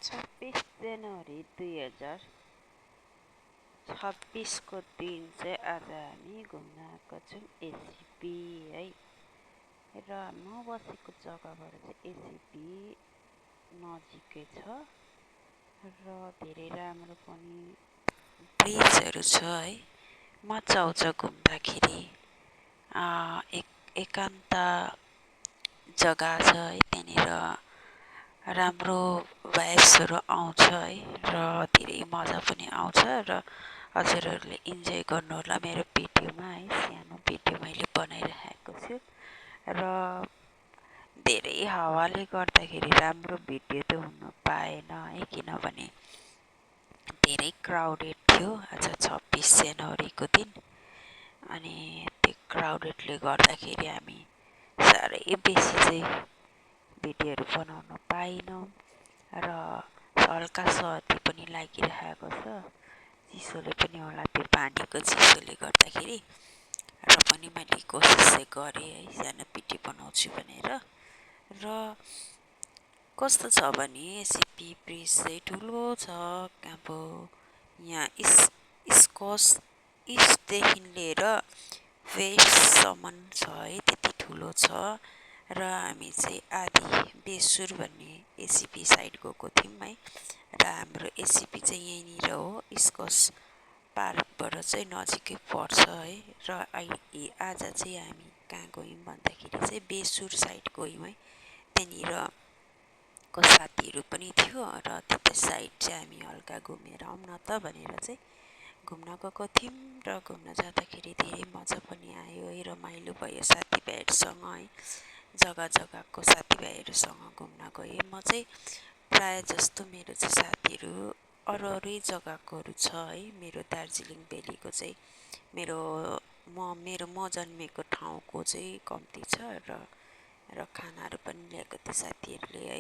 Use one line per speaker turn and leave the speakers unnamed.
26 जनवरी 2026 को दिन चाहिँ आज हामी घुम्न आएको छौँ एसीपी है। र म बसेको जग्गाबाट चाहिँ एसीपी नजिकै छ र धेरै राम्रो पनि ब्रिजहरू छ है। मजा आउँछ घुम्दाखेरि। एकान्त जग्गा छ है, त्यहाँनिर राम्रो भाइब्सहरू आउँछ है र धेरै मजा पनि आउँछ र हजुरहरूले इन्जोय गर्नुहोला मेरो भिडियोमा है। सानो भिडियो मैले बनाइरहेको छु र धेरै हावाले गर्दाखेरि राम्रो भिडियो त हुन पाएन है, किनभने धेरै क्राउडेड थियो आज 26 जनवरीको दिन। अनि त्यो क्राउडेडले गर्दाखेरि हामी साह्रै बेसी चाहिँ भिडियोहरू बनाउन पाइनौँ र हल्का सर्दी पनि लागिरहेको छ। चिसोले पनि होला, त्यो पानीको चिसोले गर्दाखेरि। र पनि मैले कोसिस चाहिँ गरेँ है सानो भिडियो बनाउँछु भनेर। र कस्तो छ भने एसीपी ब्रिज चाहिँ ठुलो छ। अब यहाँ इस्कोस इस्टदेखि लिएर वेस्टसम्म छ है, त्यति ठुलो छ। र हामी चाहिँ आदि बेसुर भन्ने एसीपी साइड गएको थियौँ है। र हाम्रो एसीपी चाहिँ यहीँनिर हो, इस्कोस पार्कबाट चाहिँ नजिकै पर्छ है। र आज चाहिँ हामी कहाँ गयौँ भन्दाखेरि चाहिँ बेसुर साइड गयौँ है। त्यहाँनिर को साथीहरू पनि थियो र त्यो साइड चाहिँ हामी हल्का घुमेर आउँ न त भनेर चाहिँ घुम्न गएको थियौँ। र घुम्न जाँदाखेरि धेरै मजा पनि आयो है, रमाइलो भयो साथीभाइहरूसँग है। जग्गा जग्गाको साथीभाइहरूसँग घुम्न गएँ। म चाहिँ प्रायः जस्तो मेरो चाहिँ साथीहरू अरू जग्गाकोहरू छ है। मेरो दार्जिलिङ भेलीको चाहिँ म जन्मेको ठाउँको चाहिँ कम्ती छ र खानाहरू पनि ल्याएको थियो साथीहरूले है।